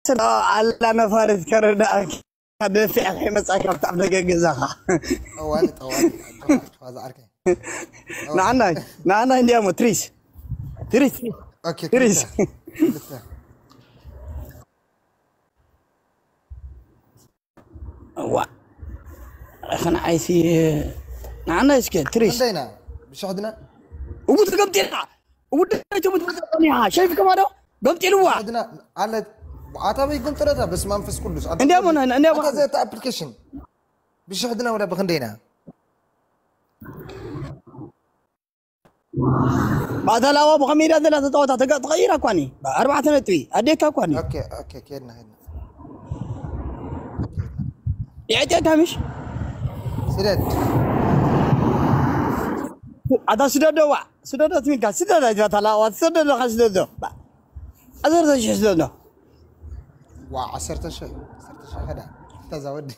ኣላ ነፋሪት ከረዳእካ ደፊዕ ከይመጻካ ኣብታ ደገ ገዛኻ። ጠዋሊ፣ ጠዋሊ፣ ኣጆኻ፣ ኣጆኻ ዝዓርከይ። ንዓናይ፣ ንዓናይ እንዲያሞ ትሪስ። ትሪስ። ኦኬ፣ ትሪስ። ክልተ። ክልተ። እዋ። ኸን ዓይሲ፣ ንዓናይ እስከ ትሪስ። ክንደይና? ብሽሕድና? እቡ ትገብጢና። እቡ ደይቶ ምትመጣ ጸኒሓ። ሸይፍ ከማዶ? ገምጢልዋ። ብሽሕድና? ኣለ፣ ኣታ በይ ግምጥለታ፣ በስመ ኣብ መንፈስ ቅዱስ። ኣታ እንዲያሞ በይ፣ ና-፣ እንዲያሞ ኣታ ዘታ ኣፕሊኬሽን። ብሽሕድና ወላ ብኽንደይና? ባታ ላዋ ብኸመይ ኢላ ዘላ ተጻወታ ተጋ-፣ ትቐይራ እኳ ኒ። ኣርባዕተ ነጥቢ። ኣዴታ እኳ ኒ። ኦኬ፣ ኦኬ፣ ከድና፣ ከድና። የዕጤታ ምሽ? ስደድ። ኣታ ስደዶ ዋ። ስደዶ ትሚልካ። ስደዶ ኣይትባታ ላዋ። ስደዶ ኻ ስደዶ። ዓሰርተ ሽሕ ስደዶ። ዋ፣ ዓሰርተ ሽሕ። ዓሰርተ ሽሕ ከዳ። ተዛወዲ።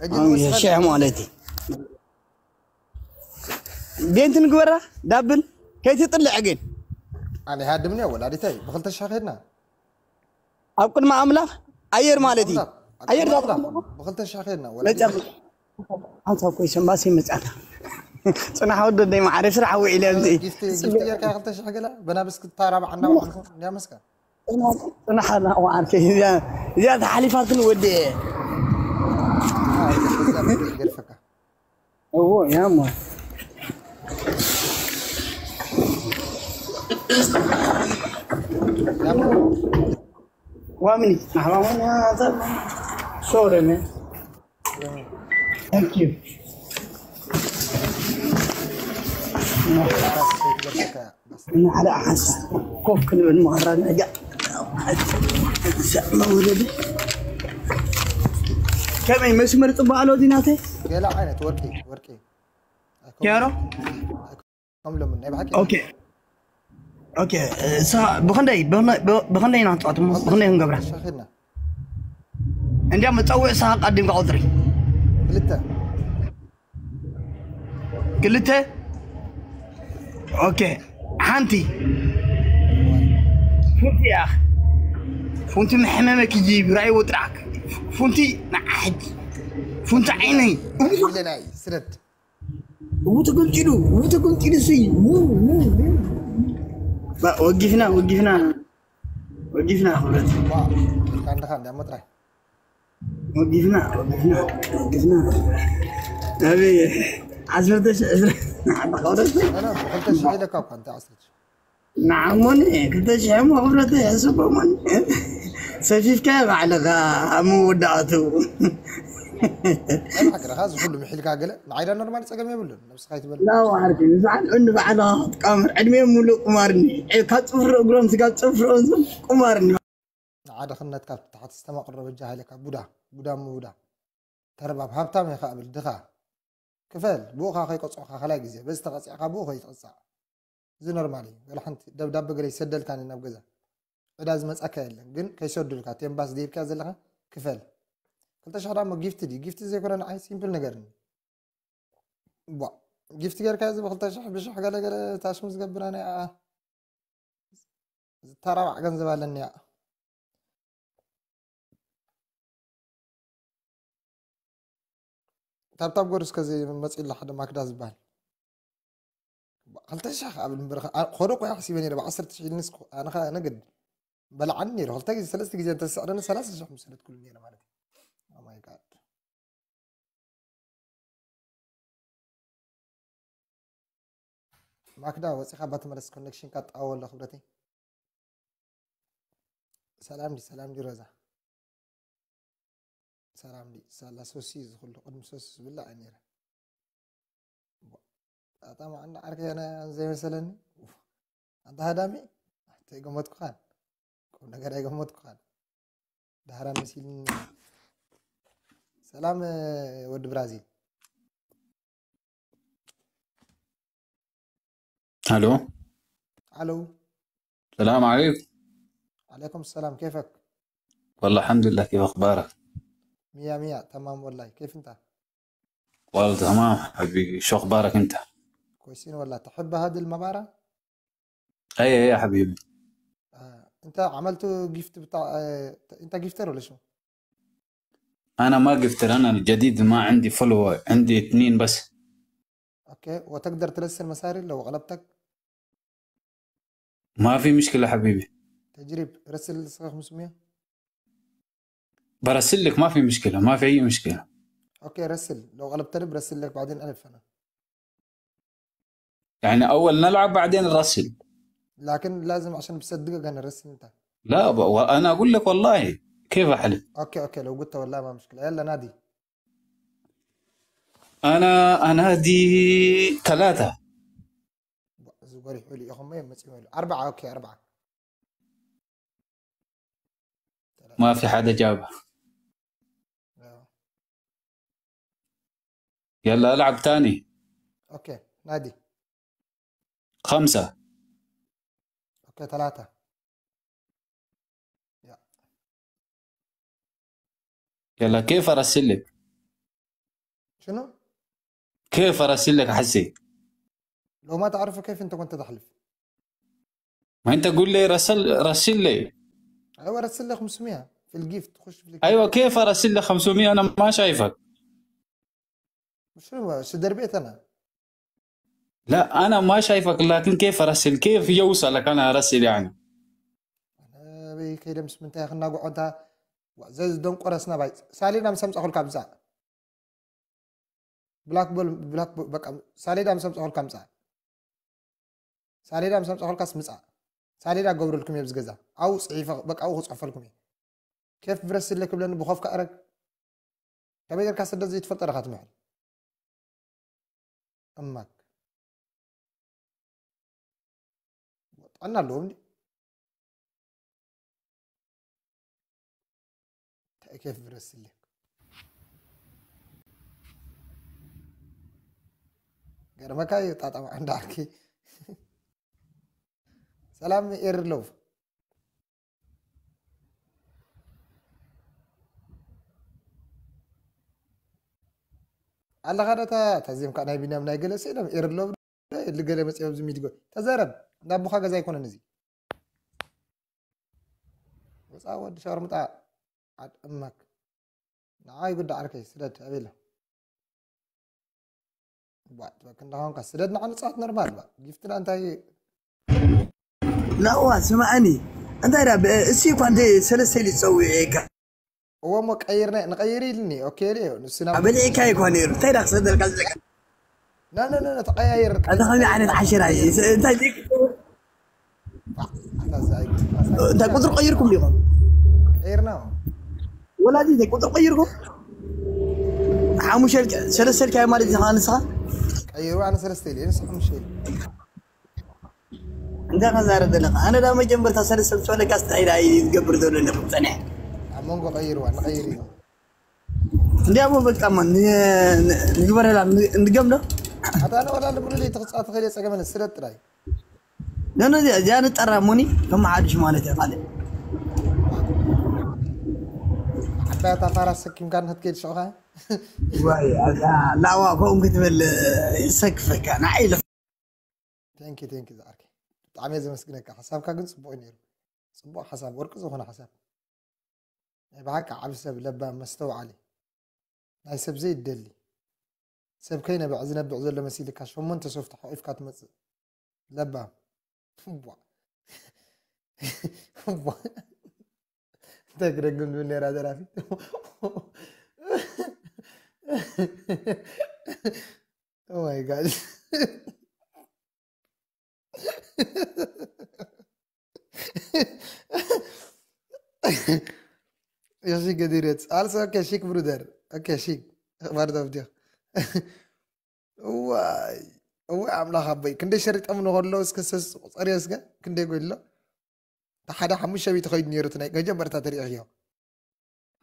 ሕጂ ኣው ንወስኸላ። የሸሕ ማለት እዩ። ቤንት ንግበራ ዳብል ከይትጥልዕ ግን። ኣነ ሃድምኒ ወላዲተይ ብኽልተ ሽሕ ከድና። ኣብ ቅድሚ ኣምላኽ ኣየር ማለት እዩ። ኣምላኽ፣ ኣብ ኣየር ቅድሚ ዳብል ኣምላኽ ብኽልተ ሽሕ ከድና ወላዲተይ። መጻ-፣ ኣንታ እኮ ይሰምባሲ መጻካ። ጽናሕ ወደደይ መዓረ ስራሕ ውዒለ ኣብዚ። ጊፍቲ፣ ጊፍቲ ጌርካ ክልተ ሽሕ ገለ በናብስ ክታራባዕ እንዳባዕልኩ እንዲያ መስካ። ጽናሕ፣ ጽናሕ ኣላ ዓርከይ። እዚኣ፣ እዚኣ ተሓሊፋትን ወዲ እየ። ኣይ፣ እዚኣ ገርፈካ። እዎ፣ ያሞ። ያሞ። ዋምኒ፣ ናሕባ ዋምኒ፣ ያ፣ ዘ-፣ ሶሪ፣ ማን። Thank you. ንዓለ ሓንሳ ኮፍ ክንብል መቐረኒ እያ። መውረዲ። ከመይ መስመር ጽቡቕ ኣሎ ዲናተይ? ገለ ዓይነት ወርቂ፣ ወርቂ። ኬሮ? ከም ሎሚ ናይ ብሓቂ። ኦኬ። ኦኬ፣ እሳ ብኽንደይ፣ ብኽንደይ፣ ብኽንደይ ኢና ንጻወት እሞ፣ ብኽንደይ ክንገብራ? ሸኺልና። እንዲያም መጸውዒ እሳ ኣቃዲምካ ቁጽሪ። ክልተ። ክልተ? ኦኬ። ሓንቲ። ፉንቲ እያ። ፉንቲ መሕመመ ክጂ ብራይ ወጥራክ። ፉንቲ ንዓ ሕጂ። ፉንቲ ዓይነይ። ኢለና እዩ፣ ስደድ። እው ተገምጢሉ፣ እው ተገምጢሉ እሱይ። እው፣ እው፣ እው። ባ-፣ ወጊፍና፣ ወጊፍና፣ ወጊፍና፣ ክብረት። ዋ፣ ኢልካ ኣለኻ እንዳ መጥራይ። ወጊፍና፣ ወጊፍና፣ ወጊፍና። ኣበይ፣ ዓሰርተ ሺሕ፣ ዓሰርተ ሺሕ፣ ዓሰርተ ሺሕ። ላ፣ ላ፣ ብኽልተ ሺሕ ኢለካ እኳ እንተ ዓሰርተ ሺሕ። ንዓሞኒ ክልተ ሽሕ እሞ ክብረተ ሕስቦሞኒ። ሰፊፍካ ባዕልኻ ኣብ መወዳእቱ። ናይ ባዕልኻ እዚ ኩሉ ምሒልካ ገለ ንዓይዳ ኖርማል ጸገም የብሉን። ነብስኻ ይትበል። ላ ዋርኪ፣ ንዝዓል ዕኒ ባዕልኻ ክትቃምር። ዕድሜ ሙሉእ ቁማርኒ። ካብ ጽፍሪ እግሮም ስጋብ ጽፍሪ እዝኖም ቁማርኒ። ንዓ ድኽነትካ ብታሕቲ ዝተማቕረ በጃ ሃይለካ ቡዳ፣ ቡዳ እሞ ቡዳ። ተርባብ ሃብታም ኢኻ እብል ድኻ። ክፈል፣ ብኡኻ ከይቀጽዑኻ ካልኣይ ግዜ። በዚ ተቐጺዕካ ብኡ ከይትቕጻዕ። እዚ ኖርማል እዩ። ገለ ሓንቲ ደብዳበ ገለ ይሰደልካኒ ናብ ገዛ። ዕዳ ዝመጻካ የለን፣ ግን ከይሰዱልካ፣ ቴምባስ ደይብካ ዘለኻ ክፈል። ክልተ ሽሕ ዳሞ ጊፍቲ ድዩ? ጊፍቲ ዘይኮነ ንዓይ ሲምፕል ነገር እዩ። ቧ፣ ጊፍቲ ጌርካ እዚ ብክልተ ሽሕ ብሽሕ ገለ ገለ ታሽሙ ዝገብራ ናይ ኣኣ። ዝተራባዕ ገንዘብ ኣለኒ እያ። ታብታብ ጎር እስከ እዚ መጺእላ ሓደ ማክዳ ዝበሃል። ክልተ ሽሕ ኣብ እምበር ከ-፣ ኣ-፣ ኾዶ እኮ እያ ሓሲበ ነይረ፣ ብዓሰርተ ሽሕ ኢልኒ እስኩ-፣ ኣነ ኸ-፣ ነገድ በላዓኒ ነይሩ። ክልተ ግዜ፣ ሰለስተ ግዜ እንተዝስዕረኒ ሰላሳ ሽሕ ምስ ሰደድኩሉ ነይረ ማለት እዩ። Oh my God። ማክዳ ወፂኻ እባ ተመለስ፣ ኮኔክሽንካ ጣወሎ ክብረተይ። ሰላም ዲ፣ ሰላም ዲ ሮዛ። ሰላም ዲ፣ ሳላ ሶሲ ዝኹሉ ቅድሚ ሶሲ ዝብላዕ እዩ ነይረ። ጣጣ ማዕና ዓርከይ ኣነ ዘይመሰለኒ። ኣንታ ሃዳሚ፣ ኣይገመትኩኻን። ቁም ነገር ኣይገመትኩኻን። ዳህራ መሲልኒ። ሰላም፣ ወዲ ብራዚል። الو. الو. السلام عليكم. عليكم السلام، كيفك؟ والله الحمد لله، كيف اخبارك؟ مية مية، تمام والله، كيف انت؟ والله تمام حبيبي، شو اخبارك انت؟ كويسين والله. تحب هذه المباراة؟ اي اي يا حبيبي. آه. انت عملته جيفت بتاع آه. انت جيفتر ولا شو؟ انا ما قلت لك، انا الجديد ما عندي فولو، عندي اثنين بس. اوكي، وتقدر ترسل مساري لو غلبتك؟ ما في مشكله حبيبي. تجريب رسل خمسمية. برسل لك، ما في مشكله، ما في اي مشكله. اوكي رسل، لو غلبتني برسل لك بعدين ألف انا. يعني اول نلعب بعدين نرسل. لكن لازم عشان بصدقك انا رسل انت. لا ب... وانا اقول لك والله كيف احلف. اوكي اوكي، لو قلت والله ما مشكله، يلا نادي. انا انادي ثلاثه. زغوري حولي يا خمي مصيمه. اربعه، اوكي اربعه. ما في حدا جابها. آه. يلا العب تاني. اوكي نادي. خمسه. اوكي ثلاثه. يا يلا كيف ارسل لك؟ شنو؟ كيف ارسل لك حسي؟ لو ما تعرفه كيف انت كنت تحلف؟ ما انت قول لي رسل، رسل لي. ايوه رسل لي خمسمية في الجيفت، خش في الجيفت. ايوه كيف ارسل لك خمسمية؟ انا ما شايفك. شنو شو دربيت انا؟ لا انا ما شايفك، لكن كيف ارسل؟ كيف يوصلك؟ انا ارسل يعني. أنا بي كيدا مش من تاخنا قعدها. وعزز دون قرصنا باي سالينا مسمص اخو الكابزا. بلاك بول بلاك بول بقى ساليدا مسمص اخو الكامزا. ساليዳ ምስ ኣምጻእኩልካስ ምጻእ። ሳሌዳ ክገብረልኩም እየ ኣብዚ ገዛ። ኣብኡ ጽሒፈ በቃ ኣብኡ ክጽሕፈልኩም እየ። ኬፍ ብረስለ ክብለኒ ብኾፍካ ኣረግ። ከመይ ጌርካ ስደት ዘይትፈልጦ ዲኻ ትምሕል? እማክ። ጥዕና ኣለዎም ድዩ? እንታይ ኬፍ ብረስለ። ገርመካ እዩ ጣጣ ማዕንዳ ዓርኪ። ሰላም ኤር ሎቭ። ኣለኻ ዶ እታ እታ ዜምካ ናይ ቢንያም ናይ ገለ ስኢኖም ኤር ሎቭ ዶ ልገለ መጺኦም ዝሚድጎ። ተዛረብ። እንዳ ኣቦኻ ገዛ ኣይኮነን እዚ። ወጻ ወዲ ሸርሙጣ ዓድ እማክ። ንዓይ ጉዳ ዓርከይ ስደድ ኣቤላ። ባ ትበክ እንዳኾንካ ስደድ ንዓ ንጻወት ኖርማል ባ። ጊፍትና እንታይ ላዋ ስማዕኒ እንታይ ዳ እሲ እኳ እንደ ሰለስተ ኢሉ ዝጸውዕ እየ እዎ እሞ ቀይርና ንቐይር ኢልኒ። ኦኬ ኢለ ንሱ ናብ ኣበሊዕካ ይኮን ነይሩ እንታይ ዳ ክሰደልካ ዝለካ ና ና ና ተቐያየር ኣታ ከምዚ ዓይነት ሓሽራ እዩ እንታይ ዲክ እንታይ ቁፅሪ ቀይርኩም ዲኹም ቀይርና ወላዲ እንታይ ቁፅሪ ቀይርኩም ሓሙሽተ ሰለስተ ኢልካዮ ማለት ኢኻ ንስኻ ቀይሩ ኣነ ሰለስተ ኢለ ንስ ሓሙሽተ ኢለ እንታይ ከዛረብ ዘለካ ኣነ ዳ መጀመርታ ሰለስተ ዝፈለካ ስታይ ዳ ዝገብር ዘሎ ኣለኹ ፀኒሐ ኣብ መንጎ ቀይርዋ ንቐይር እዩ እንዲያሞ በቃ ማ ንግበረላ ንገም ዶ ኣታ ነወላ ልብሉ ለይትኽፃ ትኽእል የፀገመን ስለ ጥራይ ነነ እዚኣ ንጠራ ሞኒ ከመሓድሽ ማለት እየ ካልእ ዓባያታ ፋራ ሰኪምካ ንክትከይድ ሽዑኻ ላዋ ከምኡ ክትበል ይሰክፈካ ንዓይ ኢለ ቴንኪ ቴንኪ ዝዓርከይ ብጣዕሚ እየ ዘመስግነካ ሓሳብካ ግን ፅቡቅ እዩ ነይሩ ፅቡቅ ሓሳብ ወርቂ ዝኾነ ሓሳብ ናይ ብሓቂ ዓብ ሰብ ለባም መስተውዓሊ ናይ ሰብ ዘይደሊ ሰብ ከይነብዕ ዝነብዕ ዘሎ መሲልካ ሸሞንተ ሶፍት ሓቂፍካ ትመፅእ ለባም ቧ ቧ እንታይ ክደግም ዝብል ነራ ደራፊ Oh my god يا شيك ديريت also okay شيك برودر okay شيك أخبار ده بديو واي هو عاملها خبي كندي شريط أمن هولو اسك سس قرية اسك كندي يقول له تحدا حمشة بيتخيد نيرو تناي كجا برتا تريخيو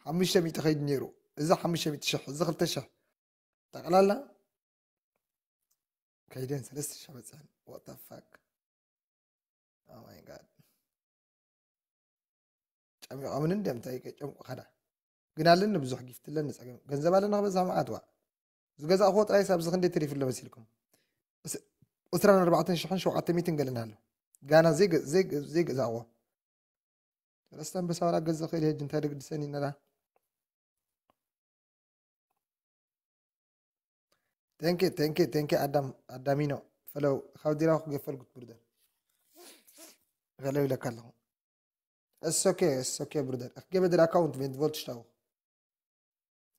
حمشة بيتخيد نيرو إذا حمشة بيتشح إذا خلت شح تقلالا ከይደን ሰለስተ ሽሕ በፅሐን what the fuck oh my god ጨሚቖምን እንደ እንታይ ጨምቁ ኸዳ ግን ኣለኒ ብዙሕ ጊፍት ኣለኒ ፀገም ገንዘብ ኣለና ክበዝሕ መዓት ዋ ዝገዛእኽዎ ጥራይ ሳብ ዝኽንደይ ተሪፉ ኣሎ መሲልኩም ዕስራን ኣርባዕተን ሽሕን ሸውዓተ ሚእትን ገለን ኣሎ ጋና ዘይገ- ዘይገ- ዘይገዛእዎ ሰለስተ ኣንበሳ ዋላ ገዛ ኽእል ሄጅ እንታይ ደግድሰኒ ነራ። Thank you, thank you, thank you ኣዳም ኣዳሚኖ ፈለው ካብ ዲራኹ ገፈልኩት ብርደር ፈለው ይለካ ኣለኹ። It's okay, it's okay ብርደር። እክ ገበ ድር ኣካውንት ቬንት ቮልት ሽታው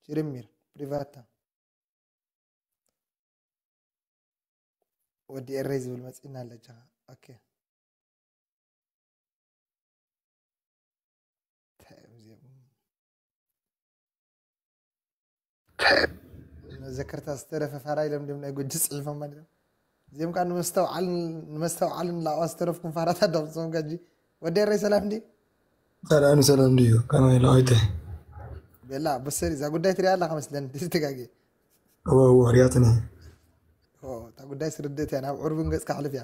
ሲርሚር ፕሪቫታ ወዲ ኤረይ ዝብል መጺና ኣለጃ። ኦኬ። እንታይ እዮም እዚኦም? መዘከርታ ዝተረፈ ፋራ ኢሎም ድም ናይ ጎጂ ጽሒፎም ማለት እዮም። እዚኦም ከዓ ንመስተውዓልን ንመስተውዓልን ላዋ ዝተረፍኩም ፋራታት ዳምፅም ጋጂ። ወዲ ኤረይ ሰላም እንዲ? ሰላም ሰላም ድዩ? ከመይ ለዋይተ? ቤላ በሰሪ እዛ ጉዳይ ትሪኣ ኣለካ መስለን ትጋጌ። እወ እወ ሪያትኒ። እታ ጉዳይ ስርድእት እያ ናብ ዕርቡን ገጽ ካሕልፍ እያ።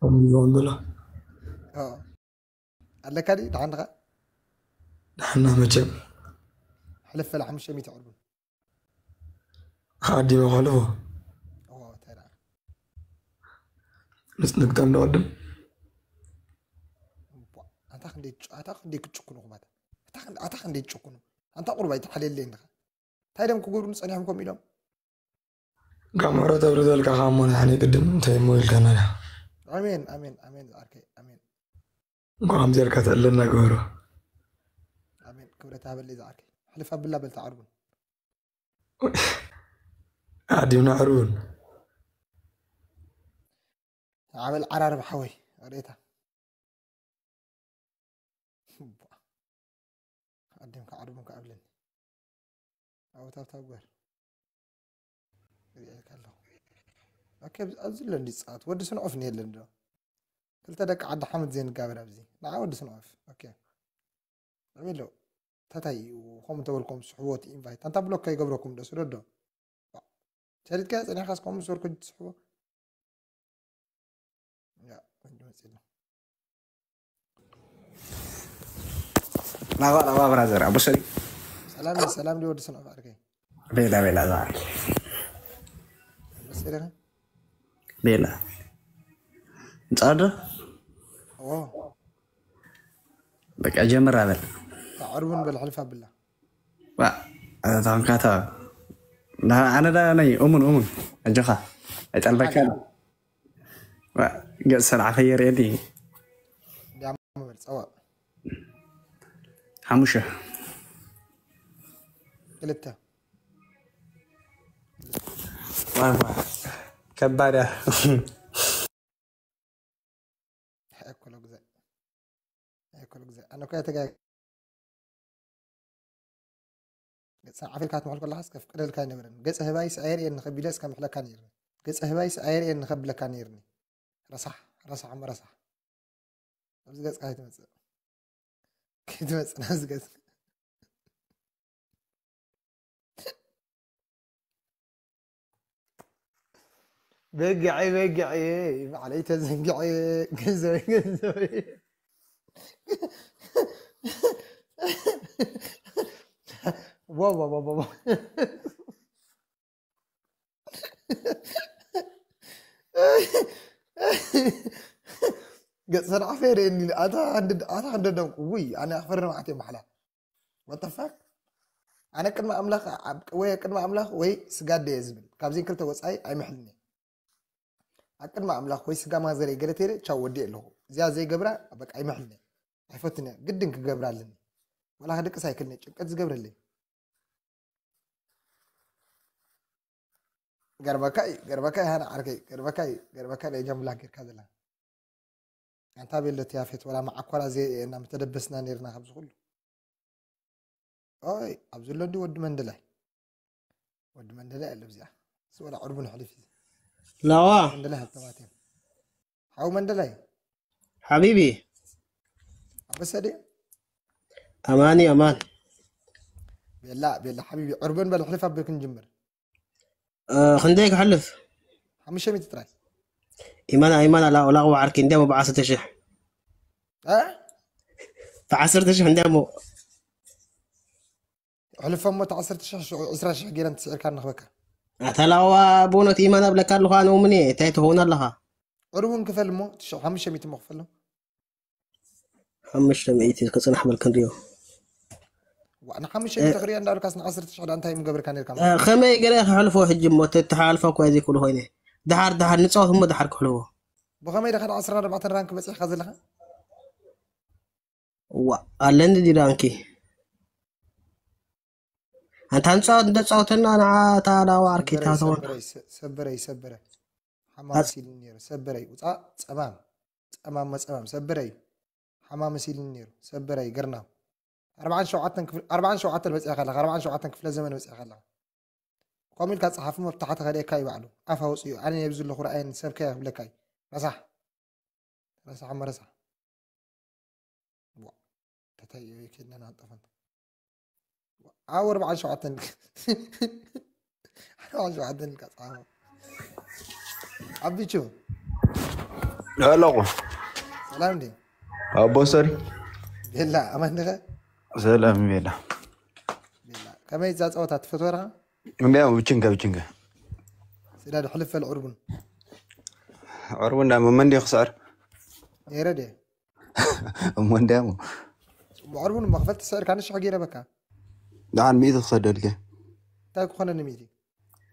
ከምዝበሎ ኣለካ ዲ ደሓንኻ? ደሓና መቸም። ሕልፍ በላ ሓሙሽተ ሚእቲ ዕርቡን። ኣዲመ ከሕልፎ። እንታይ ደኣ? ምስ ንግጠም ንቐድም። ኣታ ክንደይ ኣታ ክንደይ ክጭኩኑ ኩባታ ኣታ ክንደይ ኣታ ክንደይ ትጭኩኑ። ኣንታ ቁርባ ይተሓለየለይ እንድኻ እንታይ ደም ክገብሩ ጸኒሖም ከም ኢሎም። ካብ ምሕረት ኣብርዘልካ ካብ ሞነ ሓኒ ቅድም እንታይ እሞ ኢልካና ዳ? ኣሜን ኣሜን ኣሜን ዝዓርከይ ኣሜን። እንኳ ከምዚ ኢልካ ተእለና ግበሮ። ኣሜን ክብረት ሃበለይ ዝዓርከይ። ሕልፍ ኣብላ በልታ ዓርቡን። ኣዲምና ዕርቡን። ዓበል ዓራርብ ሓወይ ሬታ ኣዴም ከዓርቡን ከኣብለኒ ኣወታብታ ግበር እዚኣልካ ኣለኹ። ኦኬ ኣብዚ ኣሎ እንዲ ፃት ወዲ ስንዖፍ እኒሀለን ዶ? ክልተ ደቂ ዓዲ ሓመድ ዘይንጋበር ኣብዚ ንዓ ወዲ ስንዖፍ። ኦኬ ኣበሎ ታታይ እዩ። ከምኡ ተበልኩም ስሕቦት ኢንቫይት ኣንታ ብሎክ ከይገብረኩም ዶ ስደዶ? ሸሪጥካ ጸኒሕካ እስካሁን ምስ ወርኩ ትስሕቦ። ያ እንዲ መጽእ ነው። ላባ ላባ ብራዘር ኣቦ ሰሪ ሰላም ሰላም ዲ ወዲ ስንዖፍ ዓርከይ። ቤላ ቤላ ዛ በሰሪኻ ቤላ ጻዶ ኦ በቃ ጀምር ኣበል። ኣዕርቡን በል ሕልፍ ኣብላ። ዋ ኣታ እንካታ ኣነ ዳ ናይ እሙን እሙን ኣጆኻ ኣይጠልበካ። ዋ ገጽ ሰልዓ ከየርእየኒ። ዲያሞ በል ጸዋእ። ሓሙሽተ ክልተ። ዋ ዋ ከባድ እያ። ኣይ እኮ ሎግዘ ኣይ እኮ ሎግዘ ኣነ እኮ እየ ተጋጊ። ገጽ ዓፍ ኢልካ ትምሕል ከለኻስ ከፍቅደልካ ኣይነበረን። ገጸ ህባይስ ኣየርእየኒ ከቢለስ ከምሕለካ ነይርኒ። ገጸ ህባይስ ኣየርእየኒ ከብለካ ነይርኒ። ረሳሕ ረሳሕ እሞ ረሳሕ። ኣብዚ ገጽካ ከይትመጽእ ከይትመጽእ ናብዚ ገጽ። በጊዐይ በጊዐይ ባዕለይ ተዘንጊዐ ገንዘበይ ገንዘበይ ገጽ ሰንዓፈ የርእየኒ ኣታ ክንደደምቁ ውይ ኣነ ክፈሪ ንብዓት እዮም ማሕላ ወተፋክ ኣነ ቅድሚ ኣምላኽ ወይ ቅድሚ ኣምላኽ ወይ ስጋ ኣደየ ዝብል ካብዚን ክልተ ወፃኢ ኣይምሕልኒ ኣብ ቅድሚ ኣምላኽ ወይ ስጋ ማዘረይ ገለ ተይለ ቻው ወዲእ ኣለኹ እዚኣ ዘይገብራ በቃ ኣይምሕልኒ ኣይፈትን እያ ግድን ክገብራ ኣለኒ ዋላ ክድቅስ ኣይክልኒ ጭንቀት ዝገብረለይ ገርመካ እዩ ገርመካ ይሃና ዓርከይ ገርመካ እዩ ገርመካ ናይ ጃምላክ ጌርካ ዘላ ኣንታ ቤሎ እቲ ያፌት ወላ መዓኮራ ዘየእየና ምተደበስና ነይርና ካብዚ ኩሉ ኦይ ኣብዚ ኣሎ እንዲ ወዲ መንደላይ ወዲ መንደላይ ኣሎ ብዚኣ እዚ ወላ ዕርቡ ንሕልፍ እዩ ላዋ መንደላይ ሃብተማት እዮም ሓው መንደላይ ሓቢቢ ኣበሰ ድዩ ኣማኒ ኣማን ቤላ ቤላ ሓቢቢ ዕርበን በል ሕልፍ ኣብል ክንጅምር ክንደይ ክሕልፍ ሓሙሽተ ሚእቲ ጥራይ ኢማና ኢማና ላቁ ዓርኪ እንዲያሞ ብዓሰርተ ሽሕ ብዓሰርተ ሽሕ እንዲያሞ ሕልፎ እሞ እቲ ዓሰርተ ሽሕ ሽዑ ዕስራ ሽሕ ገይረ እንትስዕርካ ንኽበካ ኣታ ላዋ ብእውነት ኢማና ብለካ ኣለኹ ኣነ እሙን እየ እንታይ ትኸውን ኣለኻ ዕሩብ እውን ክፈል እሞ ትሽዑ ሓሙሽተ ሚእቲ እሞ ክፈል። ሓሙሽተ ሚእቲ ክፅናሕ በል ክንሪኦ። ዋ፣ ንሓሙሽተ ሚእቲ ክሪኦ እንዳበልካስ ንዓሰርተ ሽሕ ዳ እንታይ ምገብርካ ነርካ? ከመይ ገለ ክሕልፎ ሕጂ እሞ ተተሓላልፋ እኳ ዘይክእሉ ኮይነ። ድሓር ድሓር ንፃወት እሞ ድሓር ክሕልፎ። ብኸመይ ደኻ ዳ ዓሰርተ ኣርባዕተ ራንክ በፂሕካ ዘለኻ? ዋ ኣለኒ ዲ ራንኪ። ኣንታ ንፃወት እንደፃወተና ንዓ እታ ላዋ ኣርኪታ ሰበረይ ተወና። ሰበረይ ሰ- ሰበረይ ሰበረ ሓማም ኣጽ- መሲልኒ ነይሩ። ሰበረይ ውፃእ ጸማም ጸማም መጸማም ሰበረይ ሓማም መሲልኒ ነይሩ። ሰበረይ ገርናም ኣርባዓን ሸውዓተን ክፍለ ኣርባዓን ሸውዓተን በጺሕካ ኣለኻ። ኣርባዓን ሸውዓተን ክፍለ ዘመን በጺሕካ ኣለኻ። ከምኡ ኢልካ ጸሓፍ እሞ ብታሕቲ ከርእየካ እዩ ባዕሉ። ኣፍ ኣውፅኡ ኣነ የብዚ ኣለኹ ረኣየኒ ሰብከ ክብለካ እዩ። ረሳሕ ረሳሕ እሞ ረሳሕ። ዋ፣ ተታይ እየ ከድና ናንጠፈን። ዓው ኣርባዓን ሸውዓተን ኣርባዓን ሸውዓተን ኢልካ ጸሓፎ። ኣቢቹ ኣለኹ ሰላም እንዴ? ኣቦ ሰሪ ቤላ ኣማን ዲኸ? ሰላም ቤላ ቤላ ከመይ እዛ ጸወታ ትፈትወ ዲኻ? እንዲያ ብችንከ ብችንከ ስዳድ ሕልፍ በል ዕርቡን ዕርቡ እንዳሞ መን ድዩ ክስዕር ነይረ ድየ? እሞ እንዲያሞ ብዕርቡን መኽፈል ትስዕር ካን ሽሕ ገይረ በካ ደሓን ሚእቲ ክሰደልከ እንታይ ክኾነኒ ሚእቲ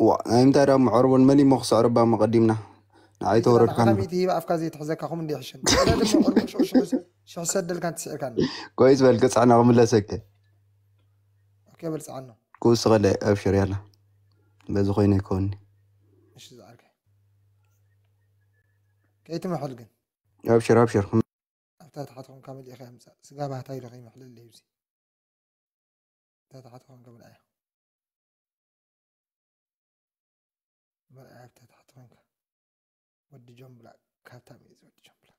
ዋ ናይ ምንታይ ዳ ዕርቡን መን እሞ ክስዕር ባ መቐዲምና ንዓይ ተወረድካና ሚእቲ ሂባ ኣፍካ ዘይትሕዘካ ኹም እንዲ ይሕሸን። ኣነ ድማ ዕርቡን ሽሕ ሽሕ ሽሕ ሰደልካን ትስዕርካን ኮይስ በል ክፅዕና ክምለሰከ ኦኬ በል ጸዓኖ ክውስኸለ ኣብሽር ያላ በዚ ኮይነ ይከውኒ እሺ ዝዓርከ ከይትምሕል ግን ኣብሽር ኣብሽር ኣብታ ተሓትኹም ካብ መሊእኻ ምጻእ ስጋ ባህታ ኢሉ ከይምሕለለይ ብሲ እታ ተሓትኹም ከምልኣያ መርኣያ ኣብታ ተሓትኹምካ ወዲ ጆን ብላክ ካብታ ሜዝ ወዲ ጆን ብላክ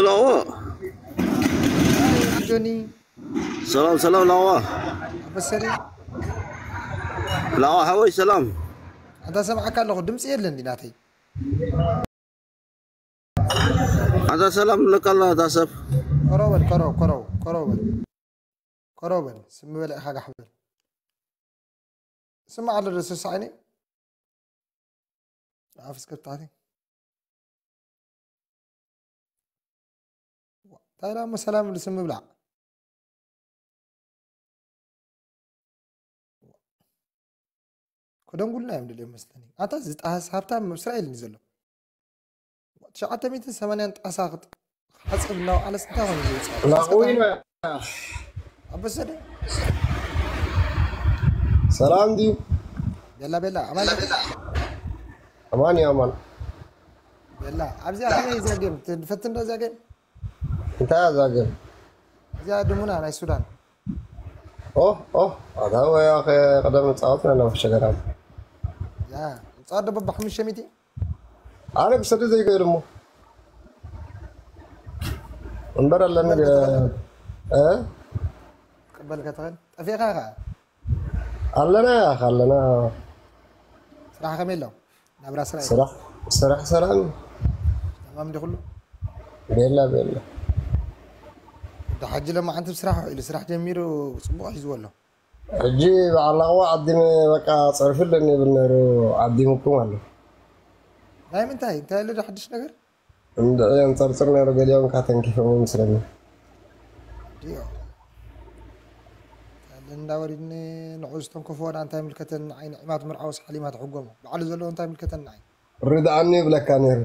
ላዋ ጆኒ ሰላም ሰላም ላዋ ኣበሰሪ ላዋ ሓወይ ሰላም ኣንታ ሰምዓካ ኣለኹ ድምፂ የለን ዲ ናተይ ኣንታ ሰላም ለካላ ታሰብ ኮረው በል ኮረው ኮረው ኮረው በል ኮረው በል ስሚ በለ ኢኻ ጋሕ በል ስማ ኣሎ ዶ ስሳዕኒ ኣፍስ ከብታቲ እንታይ ዳ እሞ ሰላም ኢሉ ስም ምብላዕ ከደንጉልና እዮም ደልዮም መስለኒ ኣታ ዝጣሃስ ሃብታም ኣብ እስራኤል እዩ ዘሎ ትሽዓተ ሚእትን ሰማንያን ጣሳ ክጥ- ሓፅብ እናወዓለስ እንታይ ኾነ ዝወፅእ ላቑዊና ኣበሰደ ሰላም ድዩ? ቤላ ቤላ ኣማን ኣማን እዩ ኣማን። ቤላ ኣብዚኣ ከመይ እዚኣ ጌም ትፈትን ዶ እዚኣ ጌም እንታይ እያ እዛ ጌም? እዚኣ ድሙና ናይ ሱዳን ኦ ኦ ኣታ ወይ ኣኸ ቀደም ንፃወት ነና መሸገራ ያ ንፃወት ደበባ ሓሙሽተ ሚእቲ ኣነ ክሰዱ ዘይገይሩ እሞ እምበር ኣለኒ ገ- እ? ትቅበል ከተኸል ጠፊእኻ ኢኻ ኣለና ያኸ ኣለና ስራሕ ከመይ ኣሎ ናብራ ስራሕ ስራሕ ስራሕ ሰላም ተማም እንዲ ኩሉ ቤላ ቤላ እንተ ሓጂ ለማዓንቲ ብስራሕ ውዒሉ ስራሕ ጀሚሩ ፅቡቅ ሒዝዎ ኣሎ ሕጂ በዓል ኣቕዋ ዓዲመ በቃ ፀርፊ ኣለኒ ይብል ነይሩ ዓዲሙኩም ኣሎ ናይ ምንታይ እንታይ ኣሎ ዶ ሓድሽ ነገር እንድዒ ኣንፀርፅር ነይሩ ገሊኦም ካ ተንኪፎም ይመስለኒ ድዮ እንዳወሪድኒ ንዑ ዝተንከፎ ዳ እንታይ ምልከተኒ ንዓይ ንዒማት ምርዓውስ ሓሊማ ትሕጎሞ ባዕሉ ዘለዎ እንታይ ምልከተኒ ንዓይ ርድኣኒ ይብለካ ነይሩ